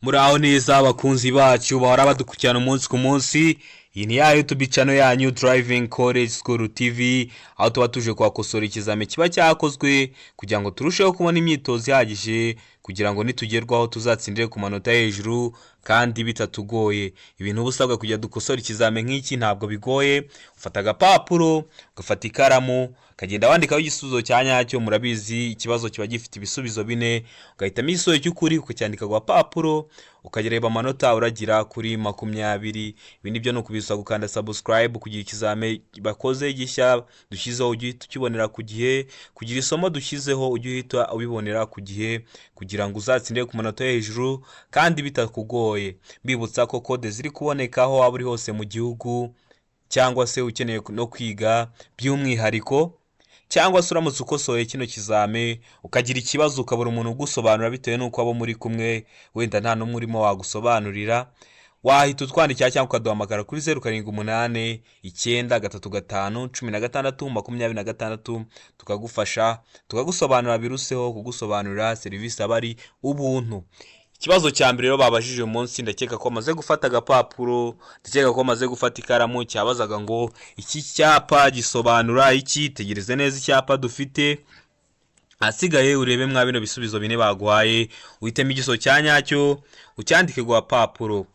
Muraho neza abakunzi bacu bahora badukurikirana umunsi ku munsi. Iyi ni ya YouTube channel yanyu Driving College School TV, aho tuba tuje kuhakosora ikizami kiba cyakozwe kugira ngo turusheho kubona imyitozo ihagije, kugira ngo nitugerwaho tuzatsindire ku manota hejuru kandi bitatugoye. Ibintu uba usabwa kugira dukosore ikizami nk'iki ntabwo bigoye. Ufata agapapuro, ugafata ikaramu, ukagenda wandikaho igisubizo cya nyacyo. Murabizi, ikibazo kiba gifite ibisubizo bine, ugahitamo igisubizo cy'ukuri ukacyandika ku gapapuro, ukareba amanota uragira kuri 20. Ibindi byo ni ukubisaba gukanda subscribe kugira ikizame bakoze gishya dushyizeho ujye uhita ukibonera ku gihe, kugira isomo dushyizeho ujye uhita ubibonera ku gihe, kugira ngo uzatsinde ku manota yo hejuru kandi bitakugoye. Mbibutsa ko kode ziri kuboneka aho waba uri hose mu gihugu, cyangwa se ukeneye no kwiga by'umwihariko, cyangwa se uramutse ukosoye kino kizame ukagira ikibazo ukabura umuntu ugusobanurira bitewe n'uko abo muri kumwe wenda nta n'umwe urimo wagusobanurira, wahita utwandikira cyangwa ukaduhamagara kuri 0789351626, tukagufasha tukagusobanurira biruseho. Kugusobanurira serivisi aba ari ubuntu. Ikibazo cya mbere rero babajije uyu munsi, ndakeka ko bamaze gufata agapapuro, ndakeka ko bamaze gufata ikaramu. Cyabazaga ngo iki cyapa gisobanura iki? Tegereze neza icyapa dufite, ahasigaye urebe mwa bino bisubizo bine baguhaye, uhitemo igisubizo cya nyacyo ucyandike ku gapapuro.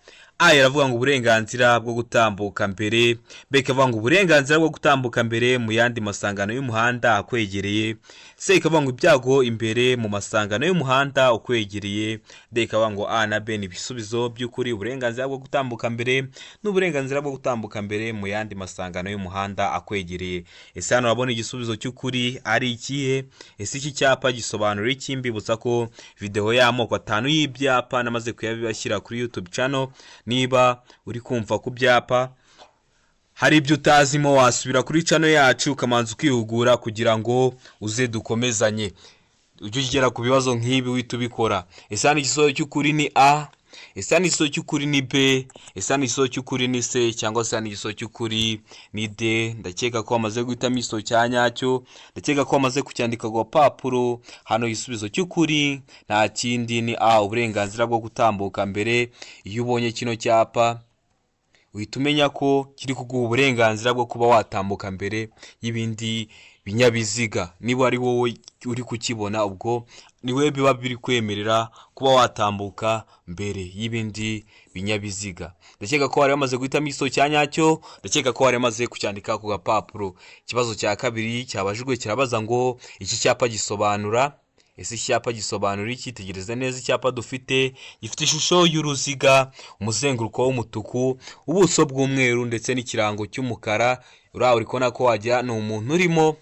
A iravuga ngo uburenganzira bwo gutambuka mbere, B ikavuga ngo uburenganzira bwo gutambuka mbere mu yandi masangano y'umuhanda akwegereye, C ikavuga ngo ibyago imbere mu masangano y'umuhanda ukwegereye, D ikavuga ngo A na B ni ibisubizo by'ukuri, uburenganzira bwo gutambuka mbere n'uburenganzira bwo gutambuka mbere mu yandi masangano y'umuhanda akwegereye. Ese hano urabona igisubizo cy'ukuri ari ikihe? Ese iki cyapa gisobanura iki? Mbibutsa ko videwo y'amoko atanu y'ibyapa namaze kuyabashyira kuri YouTube channel. Niba uri kumva ku byapa hari ibyo utazimo, wasubira kuri channel yacu ukamanza ukihugura kugira ngo uze dukomezanye, ujye ugera ku bibazo nk'ibi uhita ubikora. Ese hano igisubizo cy'ukuri ni A? Ese hano igisubizo cy'ukuri ni B? Ese hano igisubizo cy'ukuri ni C, cyangwa se hano igisubizo cy'ukuri ni D? Ndakeka ko wamaze guhitamo igisubizo cya nyacyo, ndakeka ko wamaze kucyandika ku gapapuro. Hano igisubizo cy'ukuri nta kindi ni A, uburenganzira bwo gutambuka mbere. Iyo ubonye kino cyapa uhita umenya ko kiri kuguha uburenganzira bwo kuba watambuka mbere y'ibindi binyabiziga. Niba ari wowe uri kukibona, ubwo niwe biba biri kwemerera kuba watambuka mbere y'ibindi binyabiziga. Ndakeka ko wari wamaze guhitamo igisubizo cya nyacyo, ndakeka ko wari wamaze kucyandika ku gapapuro. Ikibazo cya kabiri cyabajijwe kirabaza ngo iki cyapa gisobanura. Ese iki cyapa gisobanura iki? Tegereza neza icyapa dufite. Gifite ishusho y'uruziga, umuzenguruko w'umutuku, ubuso bw'umweru ndetse n'ikirango cy'umukara. Uriya uri kubona ko wagira ni umuntu urimo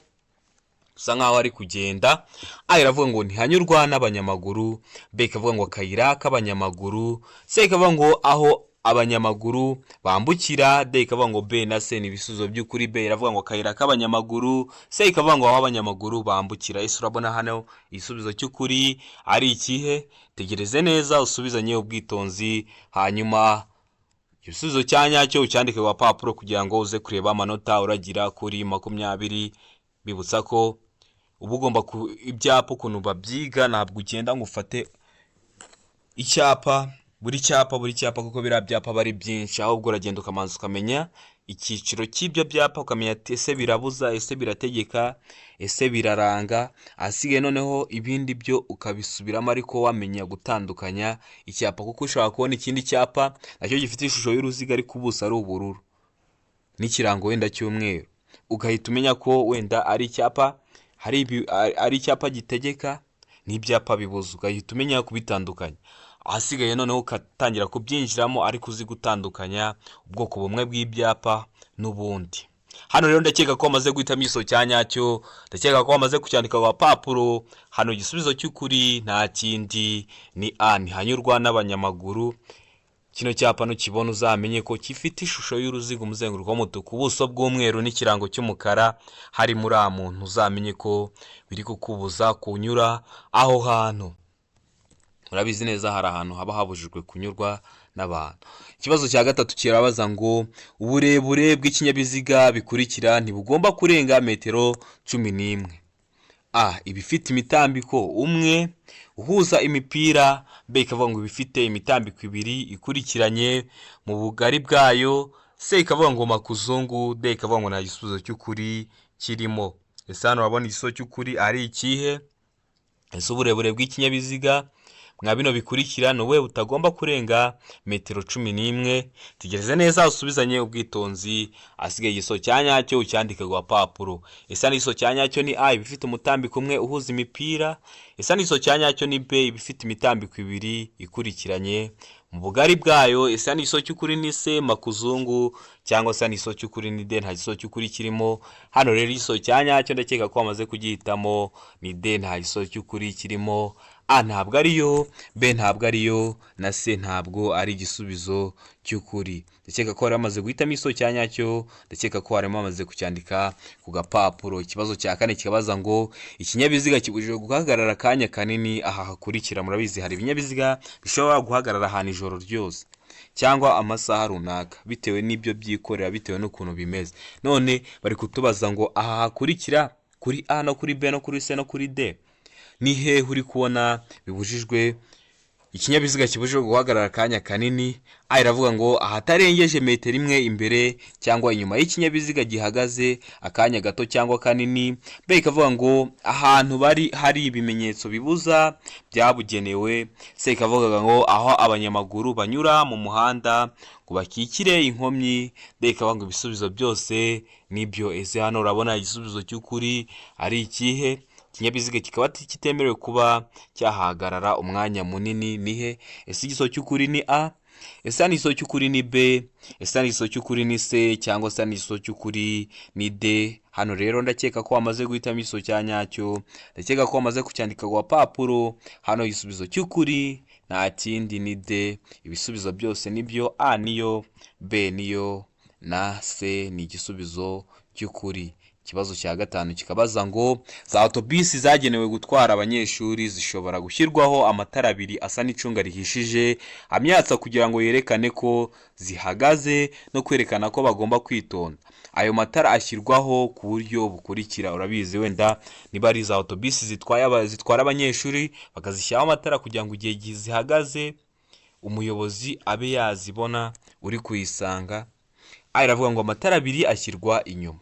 usa nkaho ari kugenda. A iravuga ngo ntihanyurwa n'abanyamaguru, B ikavuga ngo akayira k'abanyamaguru, C ikavuga ngo aho abanyamaguru bambukira, D ikavuga ngo B na C ni ibisubizo by'ukuri. B iravuga ngo akayira k'abanyamaguru, C ikavuga ngo aho abanyamaguru bambukira. Ese urabona hano igisubizo cy'ukuri ari ikihe? Tegereze neza, usubizanye ubwitonzi, hanyuma igisubizo cya nyacyo ucyandike ku gapapuro kugira ngo uze kureba amanota uragira kuri 20. Bibutsa ko uba ugomba ku ibyapa ukuntu babyiga, ntabwo ugenda ngo ufate icyapa buri cyapa buri cyapa, kuko biriya byapa aba ari byinshi. Ahubwo uragenda ukamanza ukamenya icyiciro cy'ibyo byapa, ukamenya ati ese birabuza, ese birategeka, ese biraranga? Ahasigaye noneho ibindi byo ukabisubiramo, ariko wamenya gutandukanya icyapa, kuko ushobora kubona ikindi cyapa nacyo gifite ishusho y'uruziga ariko ubuso ari ubururu n'ikirango wenda cy'umweru, ugahita umenya ko wenda ari icyapa hari ari icyapa gitegeka n'ibyapa bibuza, ugahita umenya kubitandukanya. Ahasigaye noneho ugatangira kubyinjiramo, ariko uzi gutandukanya ubwoko bumwe bw'ibyapa n'ubundi. Hano rero ndakeka ko wamaze guhitamo igisubizo cya nyacyo, ndakeka ko wamaze kucyandika ku gapapuro. Hano igisubizo cy'ukuri nta kindi ni A, ntihanyurwa n'abanyamaguru. Kino cyapa nukibona uzamenye ko gifite ishusho y'uruziga, umuzenguruko w'umutuku, ubuso bw'umweru n'ikirango cy'umukara, harimo uriya muntu, uzamenye ko biri kukubuza kunyura aho hantu. Murabizi neza, hari ahantu haba habujijwe kunyurwa n'abantu. Ikibazo cya gatatu kirabaza ngo uburebure bw'ikinyabiziga bikurikira ntibugomba kurenga metero 11. A iba ifite imitambiko umwe uhuza imipira, B ikavuga ngo iba ifite imitambiko ibiri ikurikiranye mu bugari bwayo, C ikavuga ngo makuzungu, D ikavuga ngo nta gisubizo cy'ukuri kirimo. Ese hano urabona igisubizo cy'ukuri ari ikihe? Ese uburebure bw'ikinyabiziga mwa bino bikurikira ni ubuhe butagomba kurenga metero 11? Tegereze neza usubizanye ubwitonzi, asigaye igisubizo cya nyacyo ucyandike ku gapapuro. Ese hano igisubizo cya nyacyo ni A iba ifite umutambiko umwe uhuza imipira? Ese hano igisubizo cya nyacyo ni B iba ifite imitambiko ibiri ikurikiranye mu bugari bwayo? Ese hano igisubizo cy'ukuri ni C makuzungu, cyangwa se hano igisubizo cy'ukuri ni D nta gisubizo cy'ukuri kirimo? Hano rero igisubizo cya nyacyo ndakeka ko wamaze kugihitamo ni D nta gisubizo cy'ukuri kirimo. A ntabwo ariyo, B ntabwo ariyo, na C ntabwo ari igisubizo cy'ukuri. Ndakeka ko wari wamaze guhitamo igisubizo cya nyacyo, ndakeka ko wari wamaze kucyandika ku gapapuro. Ikibazo cya kane kikabaza ngo ikinyabiziga kibujijwe guhagarara akanya kanini aha hakurikira. Murabizi hari ibinyabiziga bishobora guhagarara ahantu ijoro ryose cyangwa amasaha runaka bitewe n'ibyo byikorera, bitewe n'ukuntu bimeze. None bari kutubaza ngo aha hakurikira kuri A no kuri B no kuri C no kuri D ni hehe uri kubona bibujijwe, ikinyabiziga kibujijwe guhagarara akanya kanini? A iravuga ngo ahatarengeje metero imwe imbere cyangwa inyuma y'ikinyabiziga gihagaze akanya gato cyangwa kanini. B ikavuga ngo ahantu bari hari ibimenyetso bibuza byabugenewe. C ikavuga ngo aho abanyamaguru banyura mu muhanda ngo bakikire inkomyi. D ikavuga ngo ibisubizo byose nibyo. Ese hano urabona igisubizo cy'ukuri ari ikihe? Ikinyabiziga kikaba kitemerewe kuba cyahagarara umwanya munini ni he? Ese igisubizo cy'ukuri ni A? Ese hano igisubizo cy'ukuri ni B? Ese hano igisubizo cy'ukuri ni C, cyangwa se hano igisubizo cy'ukuri ni D? Hano rero ndakeka ko wamaze guhitamo igisubizo cya nyacyo, ndakeka ko wamaze kucyandika ku gapapuro. Hano igisubizo cy'ukuri nta kindi ni D, ibisubizo byose nibyo, A niyo, B niyo na C ni igisubizo cy'ukuri. Ikibazo cya gatanu kikabaza ngo za otobisi zagenewe gutwara abanyeshuri zishobora gushyirwaho amatara abiri asa n'icunga rihishije amyatsa kugira ngo yerekane ko zihagaze no kwerekana ko bagomba kwitonda. Ayo matara ashyirwaho ku buryo bukurikira. Urabizi wenda niba ari za otobisi zitwara abanyeshuri bakazishyiraho amatara kugira ngo igihe zihagaze umuyobozi abe yazibona uri kuyisanga. A iravuga ngo amatara abiri ashyirwa inyuma,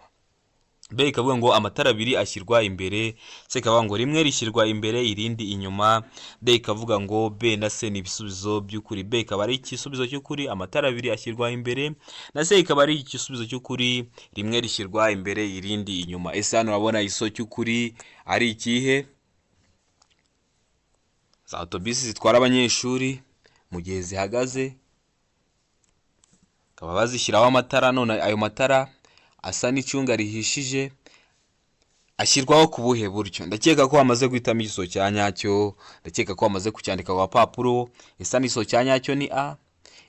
B ikavuga ngo amatara abiri ashyirwa imbere, C ikavuga ngo rimwe rishyirwa imbere irindi inyuma, D ikavuga ngo B na C ni ibisubizo by'ukuri. B ikaba ari igisubizo cy'ukuri, amatara abiri ashyirwa imbere, na C ikaba ari igisubizo cy'ukuri, rimwe rishyirwa imbere irindi inyuma. Ese hano urabona igisubizo cy'ukuri ari ikihe? Za otobisi zitwara abanyeshuri mu gihe zihagaze bakaba bazishyiraho amatara, none ayo matara asa n'icunga rihishije ashyirwaho ku buhe buryo? Ndakeka ko wamaze guhitamo igisubizo cya nyacyo, ndakeka ko wamaze kucyandika ku gapapuro. Ese igisubizo cya nyacyo ni A?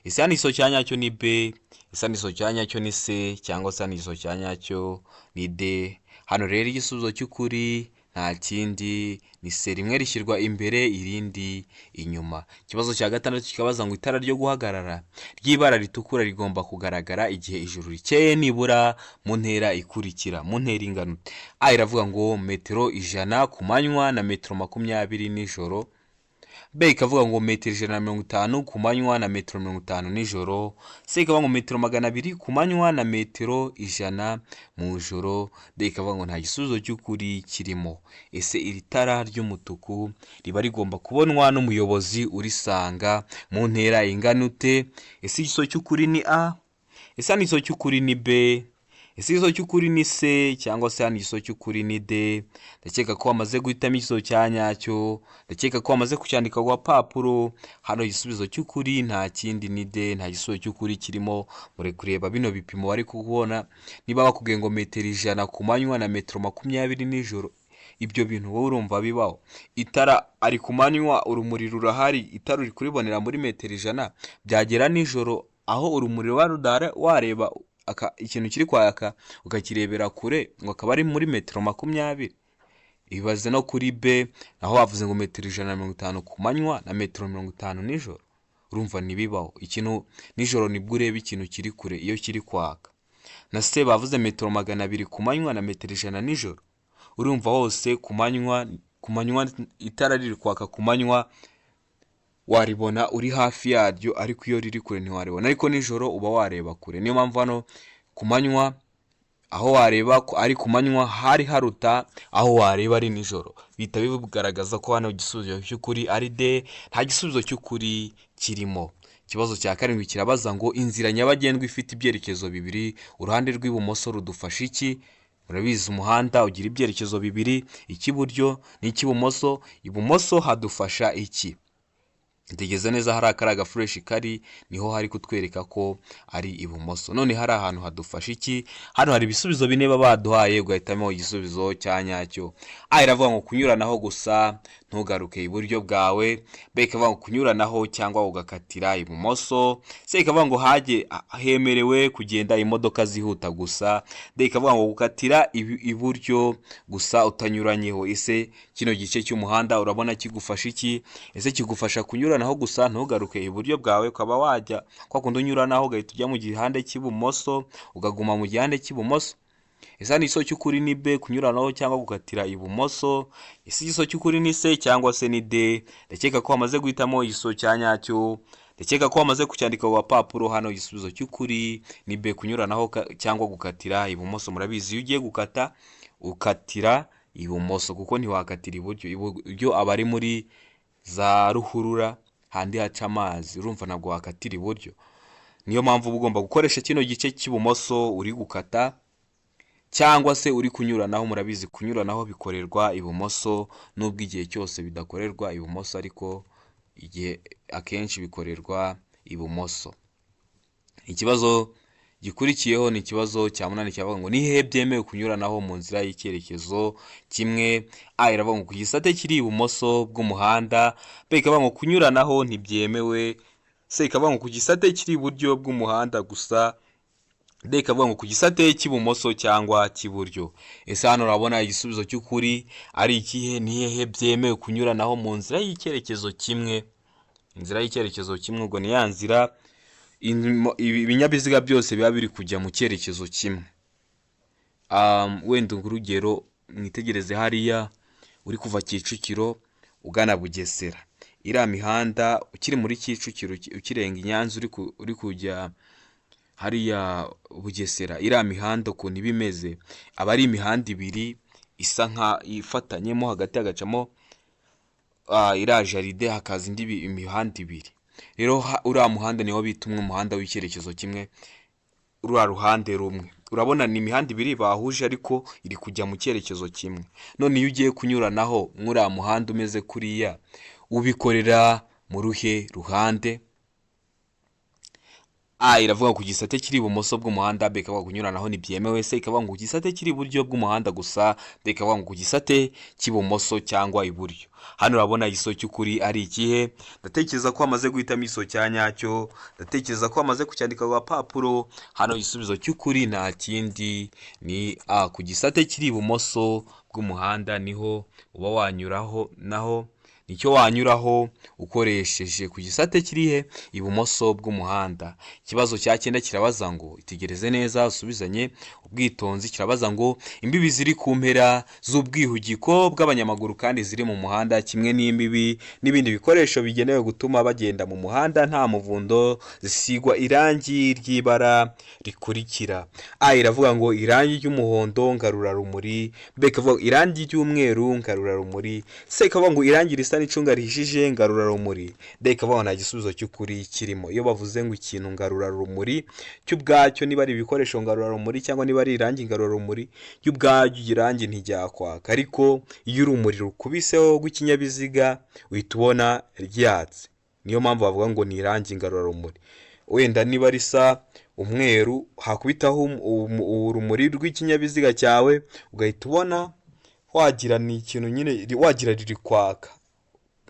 Ese igisubizo cya nyacyo ni B? Ese igisubizo cya nyacyo ni C, cyangwa se igisubizo cya nyacyo ni D? Hano rero igisubizo cy'ukuri nta kindi ni C, rimwe rishyirwa imbere irindi inyuma. Ikibazo cya gatandatu kikabaza ngo itara ryo guhagarara ry'ibara ritukura rigomba kugaragara igihe ijuru rikeye nibura mu ntera ikurikira, mu ntera ingana. A iravuga ngo metero 100 ku manywa na metero 20 nijoro. B ikavuga ngo metero 150 ku manywa na metero 50 nijoro. C ikavuga ngo metero 200 ku manywa na metero 100 mu ijoro. D ikavuga ngo nta gisubizo cy'ukuri kirimo. Ese iri tara ry'umutuku riba rigomba kubonwa n'umuyobozi urisanga mu ntera ingana ute? Ese igisubizo cy'ukuri ni A? Ese hano igisubizo cy'ukuri ni B? Ese igisubizo cy'ukuri ni C, cyangwa se hano igisubizo cy'ukuri ni D? Ndakeka ko wamaze guhitamo igisubizo cya nyacyo, ndakeka ko wamaze kucyandika ku gapapuro. Hano igisubizo cy'ukuri nta kindi ni D, nta gisubizo cy'ukuri kirimo. Muri kureba bino bipimo bari kubona, niba bakubwiye ngo metero 100 ku manywa na metero 20 nijoro, ibyo bintu wowe urumva bibaho? Itara ari ku manywa urumuri rurahari, itara uri kuribonera muri metero 100, byagera nijoro aho urumuri ruba rudahari wareba ikintu kiri kwaka ukakirebera kure ngo akaba ari muri metero 20. Ibaze no kuri B naho bavuze ngo metero 150 ku manywa na metero 50 nijoro, urumva ntibibaho. Ikintu nijoro nibwo ureba ikintu kiri kure iyo kiri kwaka. Na C bavuze metero 200 ku manywa na metero 100 nijoro, Urumva hose ku manywa, ku manywa itara riri kwaka ku manywa waribona uri hafi yaryo, ariko iyo riri kure ntiwaribona, ariko nijoro uba wareba kure. Niyo mpamvu hano ku manywa aho wareba ari ku manywa hari haruta aho wareba ari nijoro. Bihita bigaragaza ko hano igisubizo cy'ukuri ari D, nta gisubizo cy'ukuri kirimo. Ikibazo cya karindwi kirabaza ngo inzira nyabagendwa ifite ibyerekezo bibiri, uruhande rw'ibumoso rudufasha iki? Murabizi, umuhanda ugira ibyerekezo bibiri, icy'iburyo n'icy'ibumoso. Ibumoso hadufasha iki? Itegereza neza, hari akari agaflèche kari niho hari kutwereka ko ari ibumoso. None hari ahantu hadufasha iki? Hano hari ibisubizo bine baba baduhaye, ugahitamo igisubizo cya nyacyo. A iravuga ngo kunyuranaho gusa ntugaruke iburyo bwawe, B ikavuga ngo kunyuranaho cyangwa ugakatira ibumoso, C ikavuga ngo hajye hemerewe kugenda imodoka zihuta gusa, D ikavuga ngo gukatira iburyo gusa utanyuranyeho. Ese kino gice cy'umuhanda urabona kigufasha iki? Ese kigufasha kunyuranaho gusa ntugaruke iburyo bwawe, ukaba wajya kwa kundi unyuranaho ugahita ujya mu gihande cy'ibumoso, ugaguma mu gihande cy'ibumoso? Ese hano igisubizo cy'ukuri ni B, kunyuranaho cyangwa gukatira ibumoso? Ese igisubizo cy'ukuri ni C cyangwa se ni D? Ndakeka ko wamaze guhitamo igisubizo cya nyacyo, ndakeka ko wamaze kucyandika ku gapapuro. Hano igisubizo cy'ukuri ni B, kunyuranaho cyangwa gukatira ibumoso. Murabizi, iyo ugiye gukata ukatira ibumoso kuko ntiwakatira iburyo. Iburyo aba ari muri za ruhurura handi haca amazi, urumva ntabwo wakatira iburyo. Niyo mpamvu uba ugomba gukoresha kino gice cy'ibumoso uri gukata cyangwa se uri kunyuranaho. Murabizi, kunyuranaho bikorerwa ibumoso, nubwo igihe cyose bidakorerwa ibumoso, ariko igihe akenshi bikorerwa ibumoso. Ikibazo gikurikiyeho ni ikibazo cya munani, kiravuga ngo ni hehe byemewe kunyuranaho mu nzira y'icyerekezo kimwe? A iravuga ngo ku gisate kiri ibumoso bw'umuhanda, B ikavuga ngo kunyuranaho ntibyemewe, C ikavuga ngo ku gisate kiri iburyo bw'umuhanda gusa, D ikavuga ngo ku gisate cy'ibumoso cyangwa cy'iburyo. Ese hano urabona igisubizo cy'ukuri ari ikihe? Ni hehe byemewe kunyuranaho mu nzira y'icyerekezo kimwe? Inzira y'icyerekezo kimwe ubwo ni ya nzira ibinyabiziga byose biba biri kujya mu cyerekezo kimwe. Wenda urugero, mwitegereze hariya uri kuva Kicukiro ugana Bugesera, iriya mihanda ukiri muri Kicukiro, ukirenga i Nyanza uri kujya hariya Bugesera, iriya mihanda ukuntu iba imeze, aba ari imihanda ibiri isa nka ifatanyemo, hagati hagacamo iriya jardin, hakaza indi imihanda ibiri. Rero uriya muhanda niwo bita umwe umuhanda w'icyerekezo kimwe. Ruriya ruhande rumwe urabona ni imihanda ibiri bahuje, ariko iri kujya mu cyerekezo kimwe. None iyo ugiye kunyuranaho mw'uriya muhanda umeze kuriya, ubikorera mu ruhe ruhande? A iravuga ku gisate kiri ibumoso bw'umuhanda, B ikavuga kunyuranaho ntibyemewe, C ikavuga ngo ku gisate kiri iburyo bw'umuhanda gusa, D ikavuga ngo ku gisate cy'ibumoso cyangwa iburyo. Hano urabona igisubizo cy'ukuri ari ikihe? Ndatekereza ko wamaze guhitamo igisubizo cya nyacyo, ndatekereza ko wamaze kucyandika ku gapapuro. Hano igisubizo cy'ukuri nta kindi, ni A, ku gisate kiri ibumoso bw'umuhanda niho uba wanyuraho, naho nicyo wanyuraho ukoresheje ku gisate kiri he? Ibumoso bw'umuhanda. Ikibazo cya cyenda kirabaza ngo, itegereze neza usubizanye ubwitonzi, kirabaza ngo imbibi ziri ku mpera z'ubwihugiko bw'abanyamaguru kandi ziri mu muhanda, kimwe n'imbibi n'ibindi bikoresho bigenewe gutuma bagenda mu muhanda nta muvundo, zisigwa irangi ry'ibara rikurikira: A iravuga ngo irangi ry'umuhondo ngarurarumuri, B ikavuga irangi ry'umweru ngarurarumuri, C ikavuga ngo irangi risa n'icunga rihishije ngarurarumuri, D ikavuga ngo nta gisubizo cy'ukuri kirimo. Iyo bavuze ngo ikintu ngarurarumuri cy'ubwacyo, niba ari ibikoresho ngarurarumuri cyangwa niba ari irangi ngarurarumuri, ry'ubwaryo irangi ntiryakwaka, ariko iyo urumuri rukubiseho rw'ikinyabiziga uhita ubona ryatse. Niyo mpamvu bavuga ngo ni irangi ngarurarumuri. Wenda niba risa umweru, hakubitaho urumuri rw'ikinyabiziga cyawe ugahita ubona wagira ni ikintu nyine, wagira riri kwaka,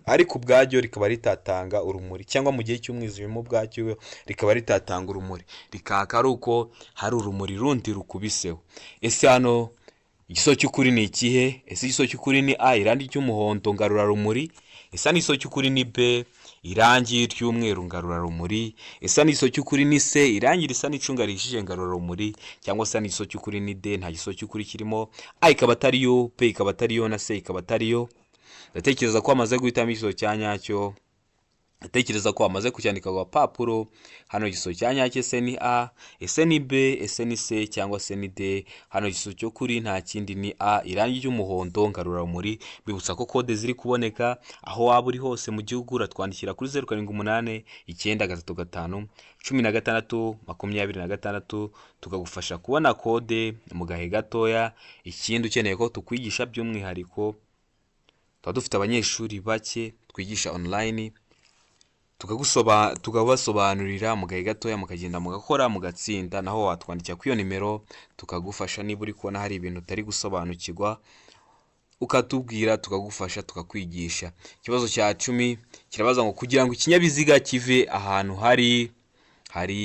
ariko ubwaryo rikaba ritatanga urumuri, cyangwa mu gihe cy'umwijima ubwacyo rikaba ritatanga urumuri, rikaka ari uko hari urumuri rundi rukubiseho. Ese hano igisubizo cy'ukuri ni ikihe? Ese igisubizo cy'ukuri ni A, irangi ry'umuhondo ngarurarumuri? Ese hano igisubizo cy'ukuri ni B, Irangi ry'umweru ngarurarumuri. Ese igisubizo cy'ukuri ni C, irangi risa n'icunga rihishije ngarurarumuri, cyangwa se igisubizo cy'ukuri ni D, nta gisubizo cy'ukuri kirimo. A ikaba atariyo, B ikaba atariyo, na C ikaba atariyo. Ndatekereza ko wamaze guhitamo igisubizo cya nyacyo. Ndatekereza ko wamaze kucyandika ku gapapuro. Hano igisubizo cya nyacyo ese ni A, ese ni B, ese ni C, cyangwa se ni D? Hano igisubizo cyo kuri nta kindi ni A, irangi ry'umuhondo ngarurarumuri. Bibutsa ko kode ziri kuboneka aho waba uri hose mu gihugu. Uratwandikira kuri 0789351626, tukagufasha kubona kode mu gahe gatoya. Ikindi, ukeneye ko tukwigisha by'umwihariko, tuba dufite abanyeshuri bake twigisha online, tukabasobanurira mu gahe gatoya, mukagenda mugakora mugatsinda. Naho watwandikira kuri iyo nimero tukagufasha. Niba uri kubona hari ibintu utari gusobanukirwa, ukatubwira tukagufasha, tukakwigisha. Ikibazo cya 10 kirabaza ngo: kugira ngo ikinyabiziga kive ahantu hari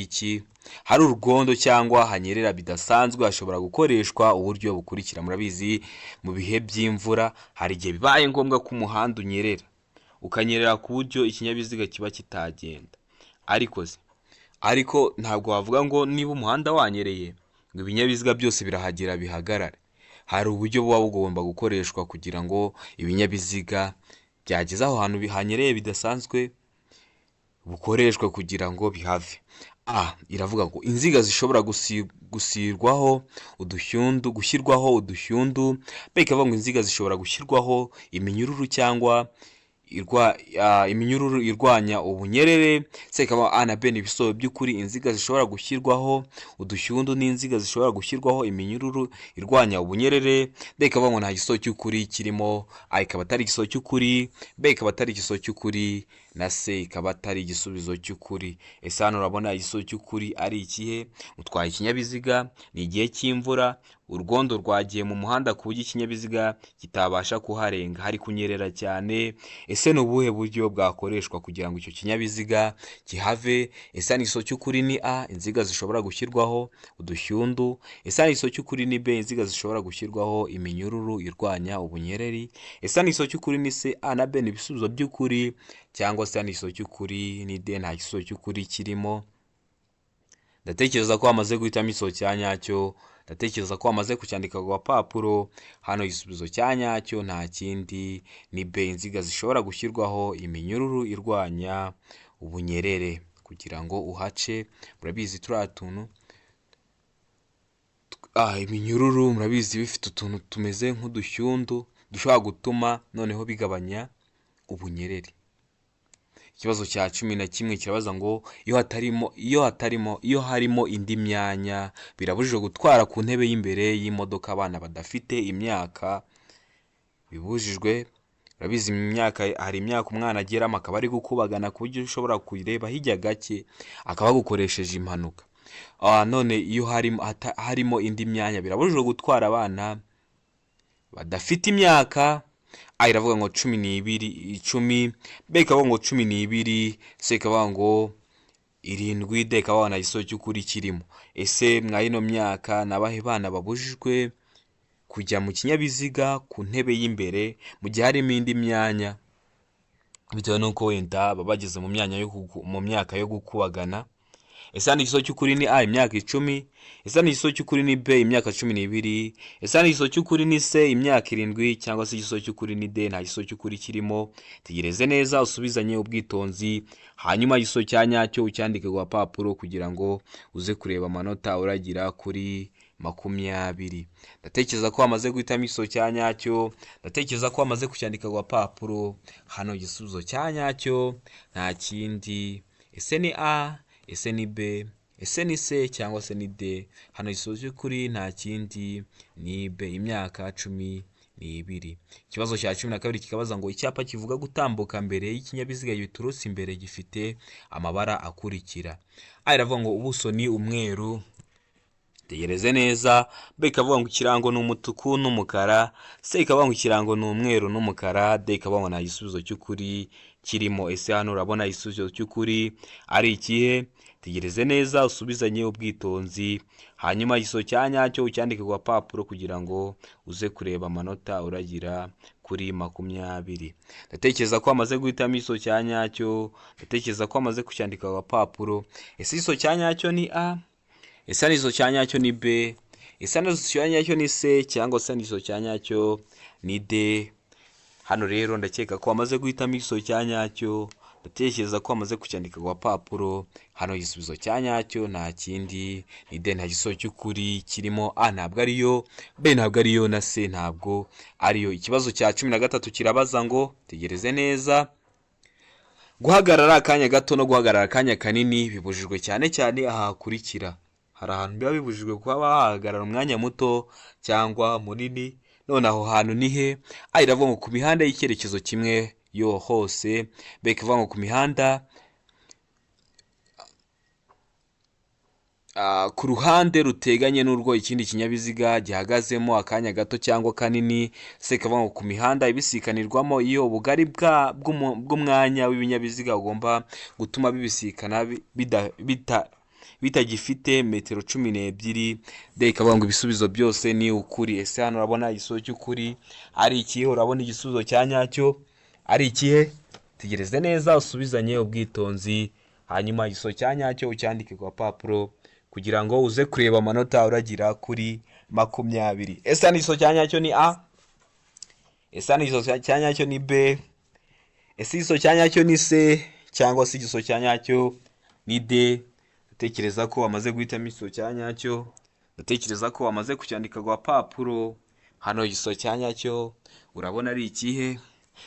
iki, hari urwondo cyangwa hanyerera bidasanzwe, hashobora gukoreshwa uburyo bukurikira. Murabizi, mu bihe by'imvura hari igihe bibaye ngombwa ko umuhanda unyerera, ukanyerera ku buryo ikinyabiziga kiba kitagenda. Ariko se, ariko ntabwo wavuga ngo niba umuhanda wanyereye ngo ibinyabiziga byose birahagera bihagarare. Hari uburyo buba bugomba gukoreshwa kugira ngo ibinyabiziga byageze aho hantu hanyereye bidasanzwe bukoreshwe kugira ngo bihave. A iravuga ngo inziga zishobora gusirwaho udushyundu, gushyirwaho udushyundu. B ikavuga ngo inziga zishobora gushyirwaho iminyururu cyangwa iminyururu irwanya ubunyerere. C ikaba A na B ni ibisubizo by'ukuri: inziga zishobora gushyirwaho udushyundu n'inziga zishobora gushyirwaho iminyururu irwanya ubunyerere. D ikavuga ngo nta gisubizo cy'ukuri kirimo. A ikaba atari igisubizo cy'ukuri, B ikaba atari igisubizo cy'ukuri, na C ikaba atari igisubizo cy'ukuri. Ese hano urabona igisubizo cy'ukuri ari ikihe? Utwaye ikinyabiziga, ni igihe cy'imvura, urwondo rwagiye mu muhanda ku buryo ikinyabiziga kitabasha kuharenga, hari kunyerera cyane. Ese ni ubuhe buryo bwakoreshwa kugira ngo icyo kinyabiziga kihave? Ese hano igisubizo cy'ukuri ni A, inziga zishobora gushyirwaho udushyundu? Ese hano igisubizo cy'ukuri ni B, inziga zishobora gushyirwaho iminyururu irwanya ubunyereri? Ese hano igisubizo cy'ukuri ni C, A na B ni ibisubizo by'ukuri, cyangwa se hano igisubizo cy'ukuri ni D, nta gisubizo cy'ukuri kirimo? Ndatekereza ko wamaze guhitamo igisubizo cya nyacyo. Ndatekereza ko wamaze kucyandika ku gapapuro. Hano igisubizo cya nyacyo nta kindi ni B, inziga zishobora gushyirwaho iminyururu irwanya ubunyerere kugira ngo uhace. Murabizi turiya tuntu, iminyururu murabizi bifite utuntu tumeze nk'udushyundu dushobora gutuma noneho bigabanya ubunyerere. Ikibazo cya 11 kirabaza ngo: iyo harimo indi myanya, birabujijwe gutwara ku ntebe y'imbere y'imodoka abana badafite imyaka bibujijwe. Urabizi, imyaka, hari imyaka umwana ageramo akaba ari gukubagana ku buryo ushobora kuyireba hirya gake akaba agukoresheje impanuka. None iyo harimo indi myanya, birabujijwe gutwara abana badafite imyaka: A iravuga ngo 12, 10, B ikavuga ngo 12, C ikavuga ngo 7, D ikavuga nta gisubizo cy'ukuri kirimo. Ese mwa ino myaka ni abahe bana babujijwe kujya mu kinyabiziga ku ntebe y'imbere mu gihe harimo indi myanya, bitewe n'uko wenda baba bageze mu myaka yo gukubagana? Ese hano igisubizo cy'ukuri ni A, imyaka 10? Ese hano igisubizo cy'ukuri ni B, imyaka 12? Ese hano igisubizo cy'ukuri ni C, imyaka 7, cyangwa se igisubizo cy'ukuri ni D, nta gisubizo cy'ukuri kirimo? Tegereze neza, usubizanye ubwitonzi, hanyuma igisubizo cya nyacyo ucyandike ku gapapuro kugira ngo uze kureba amanota uragira kuri 20. Ndatekereza ko wamaze guhitamo igisubizo cya nyacyo. Ndatekereza ko wamaze kucyandika ku gapapuro. Hano igisubizo cya nyacyo nta kindi, ese ni A, ese ni B, ese ni C, cyangwa se ni D? Hano igisubizo cy'ukuri nta kindi ni B, imyaka 12. Ikibazo cya 12 kikabaza ngo: icyapa kivuga gutambuka mbere y'ikinyabiziga giturutse imbere gifite amabara akurikira. A iravuga ngo ubuso ni umweru. Tegereze neza. B ikavuga ngo ikirango ni umutuku n'umukara. C ikavuga ngo ikirango ni umweru n'umukara. D ikavuga ngo nta gisubizo cy'ukuri. kirimo. Ese hano urabona igisubizo cy'ukuri ari ikihe? Tegereze neza usubizanye ubwitonzi, hanyuma igisubizo cya nyacyo ucyandike ku gapapuro kugira ngo uze kureba amanota uragira kuri 20. Ndatekereza ko wamaze guhitamo igisubizo cya nyacyo, ndatekereza ko wamaze kucyandika ku gapapuro. Ese igisubizo cya nyacyo ni A? Ese igisubizo cya nyacyo ni B? Ese igisubizo cya nyacyo ni C? Cyangwa se igisubizo cya nyacyo ni D? Hano rero ndakeka ko wamaze guhitamo igisubizo cya nyacyo, ndatekereza ko wamaze kucyandika ku gapapuro. Hano igisubizo cya nyacyo nta kindi ni D, nta gisubizo cy'ukuri kirimo. A ntabwo ariyo, B ntabwo ariyo, na C ntabwo ariyo. Ikibazo cya 13 kirabaza ngo tegereze neza. Guhagarara akanya gato no guhagarara akanya kanini bibujijwe cyane cyane aha hakurikira. Hari ahantu biba bibujijwe kuba wahagarara umwanya muto cyangwa munini, none aho hantu ni he? A iravuga ngo ku mihanda y'icyerekezo kimwe yo hose, B ikavuga ngo ku mihanda ku ruhande ruteganye n'urwo ikindi kinyabiziga gihagazemo akanya gato cyangwa kanini, C ikavuga ngo ku mihanda ibisikanirwamo iyo ubugari bw'umwanya w'ibinyabiziga ugomba gutuma bibisikana bitagifite metero 12, D ikavuga ngo ibisubizo byose ni ukuri. Ese hano urabona igisubizo cy'ukuri ari ikihe? Urabona igisubizo cya nyacyo ari ikihe? Tegereze neza usubizanye ubwitonzi, hanyuma igisubizo cya nyacyo ucyandike ku gapapuro kugira ngo uze kureba amanota uragira kuri 20. Ese hano igisubizo cya nyacyo ni A? Ese hano igisubizo cya nyacyo ni B? Ese igisubizo cya nyacyo ni C? Cyangwa se igisubizo cya nyacyo ni D? Ndatekereza ko wamaze guhitamo igisubizo cya nyacyo, ndatekereza ko wamaze kucyandika ku gapapuro. Hano igisubizo cya nyacyo urabona ari ikihe?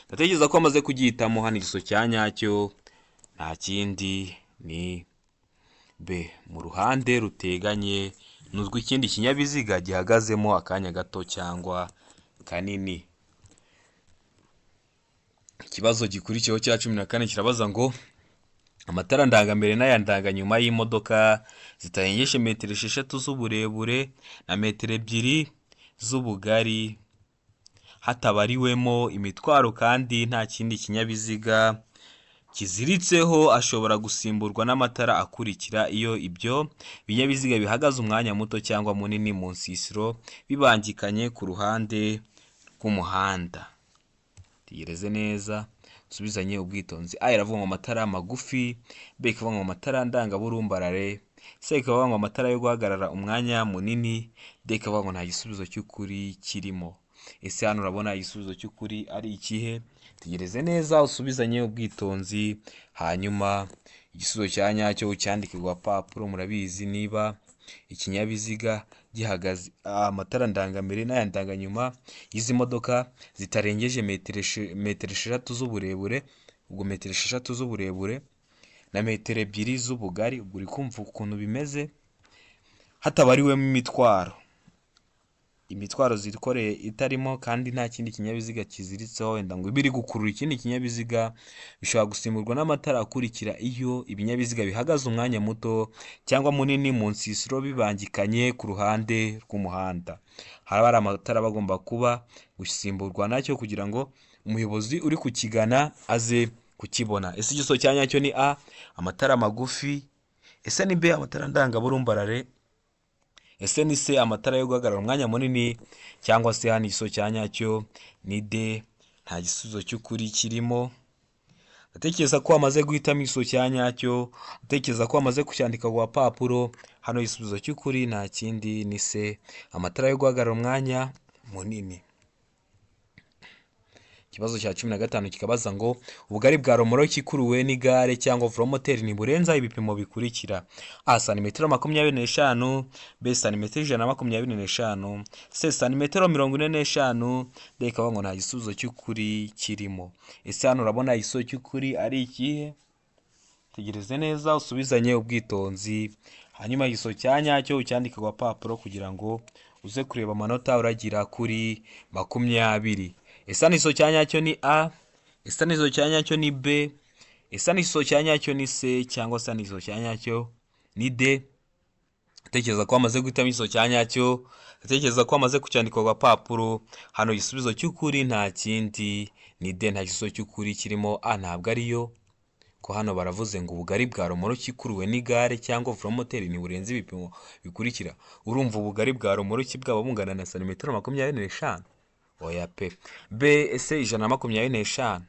Ndatekereza ko wamaze kugihitamo. Hano igisubizo cya nyacyo nta kindi ni B, mu ruhande ruteganye n'urw'ikindi kinyabiziga gihagazemo akanya gato cyangwa kanini. Ikibazo gikurikiyeho cya 14 kirabaza ngo amatara ndangambere n'aya ndanganyuma y'imodoka zitarengeje metero 6 z'uburebure na metero 2 z'ubugari, hatabariwemo imitwaro kandi nta kindi kinyabiziga kiziritseho, ashobora gusimburwa n'amatara akurikira iyo ibyo binyabiziga bihagaze umwanya muto cyangwa munini mu nsisiro bibangikanye ku ruhande rw'umuhanda. Tegereze neza usubizanye ubwitonzi. A iravuga ngo amatara magufi, B ikavuga ngo amatara ndangaburumbarare, C ikavuga ngo amatara yo guhagarara umwanya munini, D ikavuga ngo nta gisubizo cy'ukuri kirimo. Ese hano urabona igisubizo cy'ukuri ari ikihe? Tegereze neza usubizanye ubwitonzi, hanyuma igisubizo cya nyacyo ucyandike ku gapapuro. Murabizi niba ikinyabiziga gihagaze, amatara ndangambere n'aya ndanganyuma y'izi modoka zitarengeje metero 6 z'uburebure, ubwo metero 6 z'uburebure na metero 2 z'ubugari, ubwo uri kumva ukuntu bimeze, hatabariwemo imitwaro, imitwaro zikoreye itarimo kandi nta kindi kinyabiziga kiziritseho wenda ngo ibe iri gukurura ikindi kinyabiziga, bishobora gusimburwa n'amatara akurikira iyo ibinyabiziga bihagaze umwanya muto cyangwa munini mu nsisiro bibangikanye ku ruhande rw'umuhanda. Haba hari amatara aba agomba kuba gusimburwa nacyo kugira ngo umuyobozi uri kukigana aze kukibona. Ese igisubizo cya nyacyo ni A, amatara magufi? Ese ni B, amatara ndangaburumbarare? Ese ni C, amatara yo guhagarara umwanya munini? Cyangwa se hano igisubizo cya nyacyo ni D, nta gisubizo cy'ukuri kirimo. Ndatekereza ko wamaze guhitamo igisubizo cya nyacyo, ndatekereza ko wamaze kucyandika ku gapapuro. Hano igisubizo cy'ukuri nta kindi ni C, amatara yo guhagarara umwanya munini. Ikibazo cya 15 kikabaza ngo ubugari bwa romoroki ikuruwe n'igare cyangwa velomoteri ntiburenza ibipimo bikurikira: A santimetero 25, B santimetero 125, C santimetero 45, D ikavuga ngo nta gisubizo cy'ukuri kirimo. Ese hano urabona igisubizo cy'ukuri ari ikihe? Tegereze neza usubizanye ubwitonzi, hanyuma igisubizo cya nyacyo ucyandike ku gapapuro kugira ngo uze kureba amanota uragira kuri 20. Ese hano igisubizo cya nyacyo ni A? Ese hano igisubizo cya nyacyo ni B? Ese hano igisubizo cya nyacyo ni C? Cyangwa se hano igisubizo cya nyacyo ni D? Ndatekereza ko wamaze guhitamo igisubizo cya nyacyo, ndatekereza ko wamaze kucyandika ku gapapuro. Hano igisubizo cy'ukuri nta kindi Ni D, nta gisubizo cy'ukuri kirimo. A ntabwo ariyo, ko hano baravuze ngo ubugari bwa romoroki ikuruwe n'igare cyangwa velomoteri ntiburenze ibipimo bikurikira. Urumva ubugari bwa romoroki bwaba bungana na santimetero 25? Oya pe. B ese 125?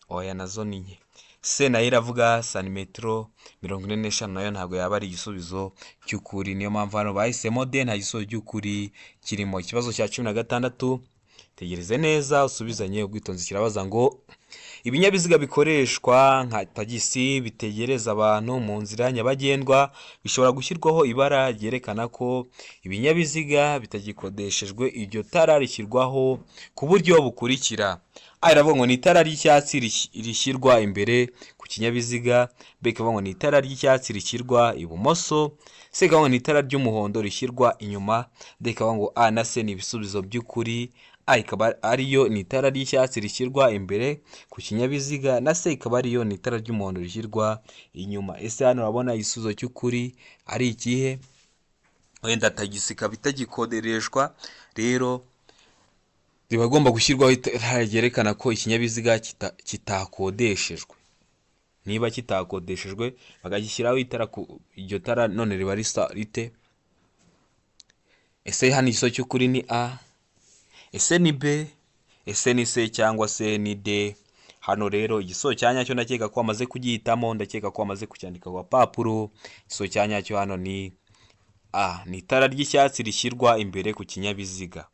Oya, nazo ni nke. C nayo iravuga santimetero 45, nayo ntabwo yaba ari igisubizo cy'ukuri. Niyo mpamvu hano bahisemo D, nta gisubizo cy'ukuri kirimo. Ikibazo cya 16, tegereze neza usubizanye ubwitonzi, kirabaza ngo ibinyabiziga bikoreshwa nka tagisi bitegereza abantu mu nzira nyabagendwa bishobora gushyirwaho ibara ryerekana ko ibinyabiziga bitagikodeshejwe. Iryo tara rishyirwaho ku buryo bukurikira: A iravuga ngo ni itara ry'icyatsi rishyirwa imbere ku kinyabiziga, B ikavuga ngo ni itara ry'icyatsi rishyirwa ibumoso, C ikavuga ngo ni itara ry'umuhondo rishyirwa inyuma, D ikavuga ngo A na C ni ibisubizo by'ukuri. A ikaba ariyo, ni itara ry'icyatsi rishyirwa imbere ku kinyabiziga, na C ikaba ariyo, ni itara ry'umuhondo rishyirwa inyuma. Ese hano urabona igisubizo cy'ukuri ari ikihe? Wenda tagisi ikaba itagikodeshwa, rero riba agomba gushyirwaho itara ryerekana ko ikinyabiziga kitakodeshejwe. Niba kitakodeshejwe bakagishyiraho itara, ku iryo tara none riba risa rite? Ese hano igisubizo cy'ukuri ni A, ese ni B, ese ni C cyangwa se ni D? Hano rero igisubizo cya nyacyo ndakeka ko wamaze kugihitamo, ndakeka ko wamaze kucyandika ku gapapuro. Igisubizo cya nyacyo hano ni A, ni itara ry'icyatsi rishyirwa imbere ku kinyabiziga.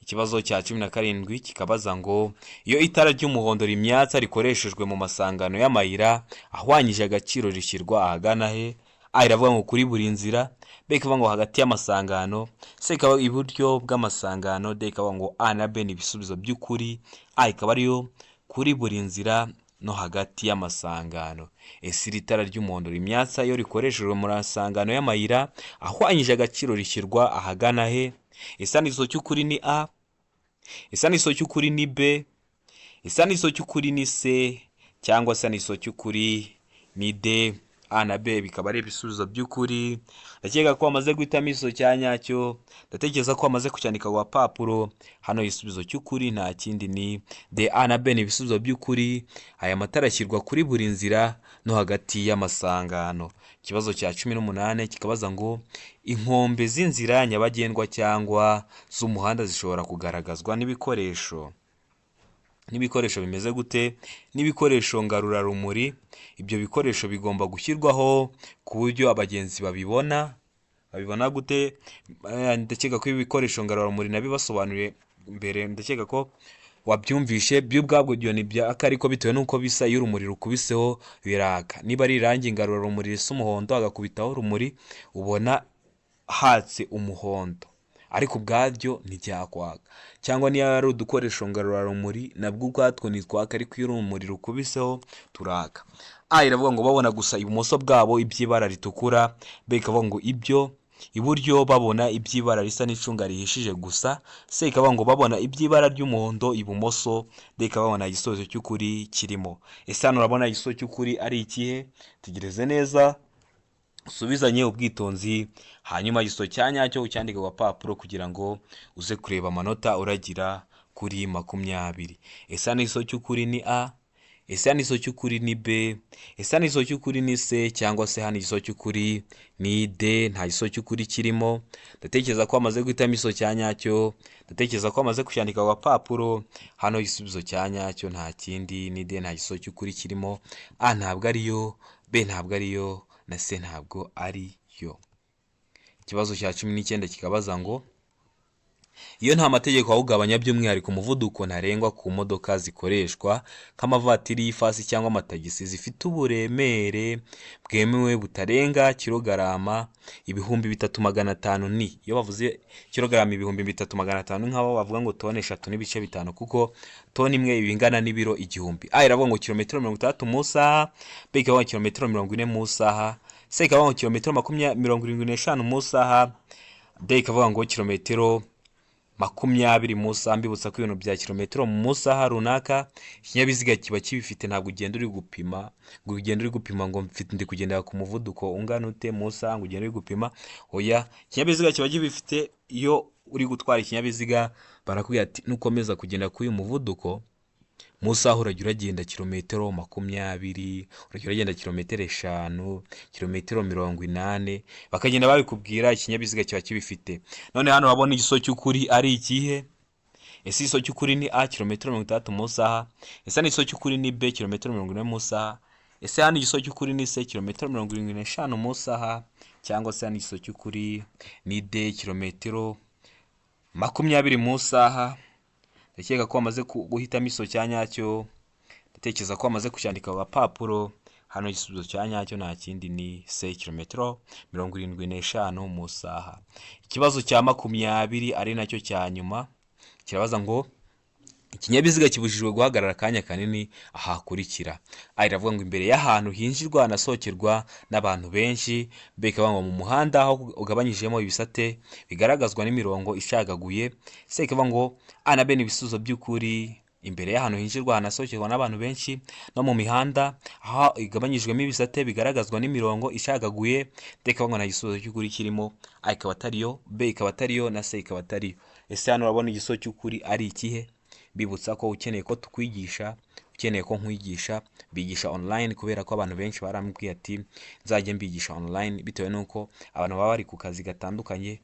Ikibazo cya 17 kikabaza ngo iyo itara ry'umuhondo rimyatsa rikoreshejwe mu masangano y'amayira ahwanyije agaciro rishyirwa ahagana he? A iravuga ngo kuri buri nzira, B ikavuga ngo hagati y'amasangano, C ikaba iburyo bw'amasangano, D ikavuga ngo A na B ni ibisubizo by'ukuri. A ikaba ariyo, kuri buri nzira no hagati y'amasangano. Ese iri tara ry'umuhondo rimyatsa iyo rikoreshejwe mu masangano y'amayira ahwanyije agaciro rishyirwa ahagana he? Ese igisubizo cy'ukuri ni A, ese igisubizo cy'ukuri ni B, ese igisubizo cy'ukuri ni C cyangwa se igisubizo cy'ukuri ni D? A na B bikaba ari ibisubizo by'ukuri. Ndakeka ko wamaze guhitamo igisubizo cya nyacyo, ndatekereza ko wamaze kucyandika ku gapapuro. Hano igisubizo cy'ukuri nta kindi ni D. A na B ni ibisubizo by'ukuri. Aya matara ashyirwa kuri buri nzira no hagati y'amasangano. Ikibazo cya 18 kikabaza ngo inkombe z'inzira nyabagendwa cyangwa z'umuhanda zishobora kugaragazwa n'ibikoresho bimeze gute? N'ibikoresho ngarurarumuri. Ibyo bikoresho bigomba gushyirwaho ku buryo abagenzi babibona. Babibona gute? Ndakeka ko ibikoresho ngarurarumuri nabibasobanuriye mbere, ndakeka ko wabyumvishe. Byo ubwabwo ibyo ntibyaka, ariko bitewe n'uko bisa, iyo urumuri rukubiseho biraka. Niba ari irangi ngarurarumuri risa umuhondo, agakubitaho urumuri, ubona hatse umuhondo, ariko ubwabyo ntibyakwaka. Cyangwa niba ari udukoresho ngarurarumuri, nabwo ubwatwo ntitwaka, ariko iyo urumuri rukubiseho turaka. A iravuga ngo babona gusa ibumoso bwabo iby'ibara ritukura, B ikavuga ngo ibyo iburyo babona iby'ibara risa n'icunga rihishije gusa, C ikavuga ngo babona iby'ibara ry'umuhondo ibumoso, D ikaba babona igisubizo cy'ukuri kirimo. Ese hano urabona igisubizo cy'ukuri ari ikihe? Tegereze neza usubizanye ubwitonzi, hanyuma igisubizo cya nyacyo ucyandike ku gapapuro kugira ngo uze kureba amanota uragira kuri 20. Ese hano igisubizo cy'ukuri ni A, ese hano igisubizo cy'ukuri ni B, ese hano igisubizo cy'ukuri ni C cyangwa se hano igisubizo cy'ukuri ni D? Nta gisubizo cy'ukuri kirimo. Ndatekereza ko wamaze guhitamo igisubizo cya nyacyo, ndatekereza ko wamaze kucyandika ku gapapuro. Hano igisubizo cya nyacyo nta kindi ni D, nta gisubizo cy'ukuri kirimo. A ntabwo ariyo, B ntabwo ariyo, na C ntabwo ari yo. Ikibazo cya 19 kikabaza ngo iyo nta mategeko awugabanya, by'umwihariko umuvuduko ntarengwa ku modoka zikoreshwa nk'amavatiri y'ifasi cyangwa amatagisi zifite uburemere bwemewe butarenga kilogarama 3500, ni iyo bavuze kilogarama 3500 nk'aho bavuga ngo toni 3.5, kuko toni imwe iba ingana n'ibiro 1000. A iravuga ngo kilometero 60 mu isaha, B ikavuga ngo kilometero 40 mu isaha, C ikavuga ngo kilometero 75 mu isaha, D ikavuga ngo kilometero 20 mu isaha. Mbibutsa ko ibintu bya kilometero mu isaha runaka ikinyabiziga kiba kibifite, ntabwo ugenda uri gupima ngo ugende uri gupima ngo mfite ndi kugendera ku muvuduko ungana ute mu isaha, ngo ugende uri gupima. Oya, ikinyabiziga kiba kibifite. Iyo uri gutwara ikinyabiziga barakubwira ati nukomeza kugenda kuri uyu muvuduko. Mu isaha urajya uragenda kilometero 20, urajya uragenda kilometero 5, kilometero 80, bakagenda babikubwira, ikinyabiziga kiba kibifite. None hano urabona igisubizo cy'ukuri ari ikihe? Ese igisubizo cy'ukuri ni A, kilometero 60 mu isaha? Ese hano igisubizo cy'ukuri ni B, kilometero 40 mu isaha? Ese hano igisubizo cy'ukuri ni C, kilometero 75 mu isaha? Cyangwa se hano igisubizo cy'ukuri ni D, kilometero 20 mu isaha? Ndakeka ko wamaze guhitamo igisubizo cya nyacyo, ndatekereza ko wamaze kucyandika ku gapapuro. Hano igisubizo cya nyacyo nta kindi ni C, kilometero 75 mu isaha. Ikibazo cya 20 ari nacyo cya nyuma kirabaza ngo ikinyabiziga kibujijwe guhagarara akanya kanini aha hakurikira. A iravuga ngo imbere y'ahantu hinjirwa hanasohokerwa n'abantu benshi, B ikavuga ngo mu muhanda aho ugabanyijemo ibisate bigaragazwa n'imirongo icagaguye, C ikavuga ngo A na B ni ibisubizo by'ukuri, imbere y'ahantu hinjirwa hanasohokerwa n'abantu benshi no mu mihanda aho igabanyijwemo ibisate bigaragazwa n'imirongo icagaguye, D ikavuga ngo nta gisubizo cy'ukuri kirimo, A ikaba atariyo, B ikaba atariyo na C ikaba atariyo. Ese hano urabona igisubizo cy'ukuri ari ikihe? Bibutsa ko ukeneye ko tukwigisha, ukeneye ko nkwigisha, bigisha online, kubera ko abantu benshi barambwiye ati nzajye mbigisha online, bitewe n'uko abantu baba bari ku kazi gatandukanye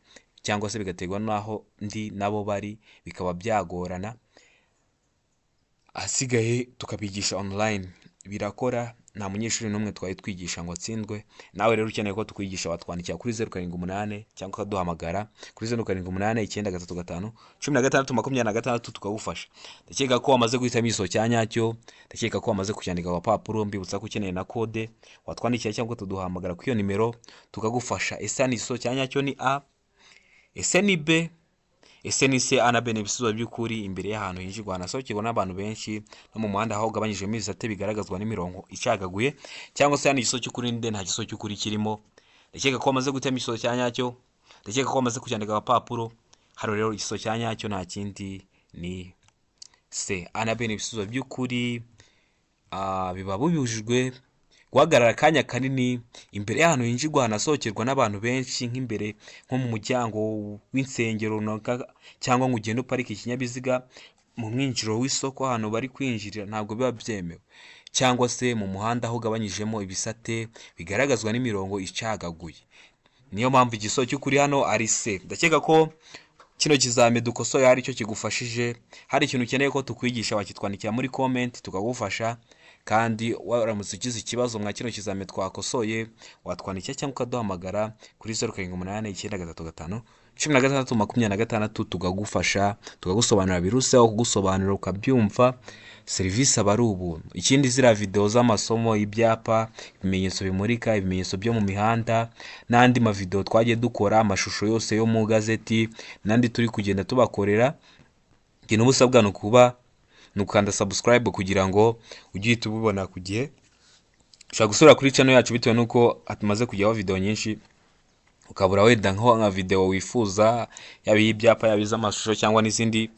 cyangwa se bigaterwa n'aho ndi nabo bari, bikaba byagorana, ahasigaye tukabigisha online. Birakora, nta munyeshuri n'umwe twari twigisha ngo atsindwe. Nawe rero ukeneye ko tukwigisha watwandikira kuri 078 cyangwa ukaduhamagara kuri 0789351626 tukagufasha. Ndakeka ko wamaze guhitamo igisubizo cya nyacyo, ndakeka ko wamaze kucyandika ku gapapuro. Mbibutsa ko ukeneye na kode watwandikira cyangwa tuduhamagara kuri iyo nimero tukagufasha. Ese hano igisubizo cya nyacyo ni A? Ese ni B? Ese ni C? A na B ni ibisubizo by'ukuri, imbere y'ahantu hinjirwa hanasohokerwa n'abantu benshi no mu muhanda aho ugabanyijemo ibisate bigaragazwa n'imirongo icagaguye, cyangwa se hano igisubizo cy'ukuri ni D, nta gisubizo cy'ukuri kirimo. Ndakeka ko wamaze guhitamo igisubizo cya nyacyo, ndakeka ko wamaze kucyandika ku gapapuro. Hano rero igisubizo cya nyacyo nta kindi ni C. A na B ni ibisubizo by'ukuri. Biba bibujijwe guhagarara akanya kanini imbere y'ahantu hinjirwa hanasohokerwa n'abantu benshi, nk'imbere nko mu muryango w'insengero runaka, cyangwa ngo ugende uparike ikinyabiziga mu mwinjiro w'isoko ahantu bari kwinjirira, ntabwo biba byemewe, cyangwa se mu muhanda aho ugabanyijemo ibisate bigaragazwa n'imirongo icagaguye. Niyo mpamvu igisubizo cy'ukuri hano ari C. Ndakeka ko kino kizami dukosoye hari icyo kigufashije. Hari ikintu ukeneye ko tukwigisha wakitwandikira muri comment tukagufasha, kandi waramutse ugize ikibazo mwa kino kizami twakosoye watwandikira cyangwa ukaduhamagara kuri 0789351626 tukagufasha, tukagusobanurira biruseho kugusobanurira ukabyumva. Serivisi aba ari ubuntu. Ikindi, ziriya videwo z'amasomo, ibyapa, ibimenyetso bimurika, ibimenyetso byo mu mihanda n'andi mavidewo twagiye dukora, amashusho yose yo mu gazeti n'andi turi kugenda tubakorera, ikintu uba usabwa ni ukuba ni ukanda subscribe kugira ngo ujye uhita ubibona ku gihe. Ushobora gusura kuri channel yacu, bitewe n'uko hatumaze kujyaho video nyinshi, ukabura wenda nka video wifuza, yaba iy'ibyapa, yaba iz'amashusho cyangwa n'izindi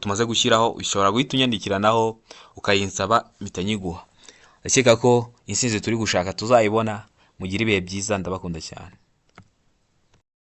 tumaze gushyiraho, ushobora guhita unyandikira naho ukayinsaba mpita nyiguha. Ndakeka ko intsinzi turi gushaka tuzayibona. Mugire ibihe byiza, ndabakunda cyane.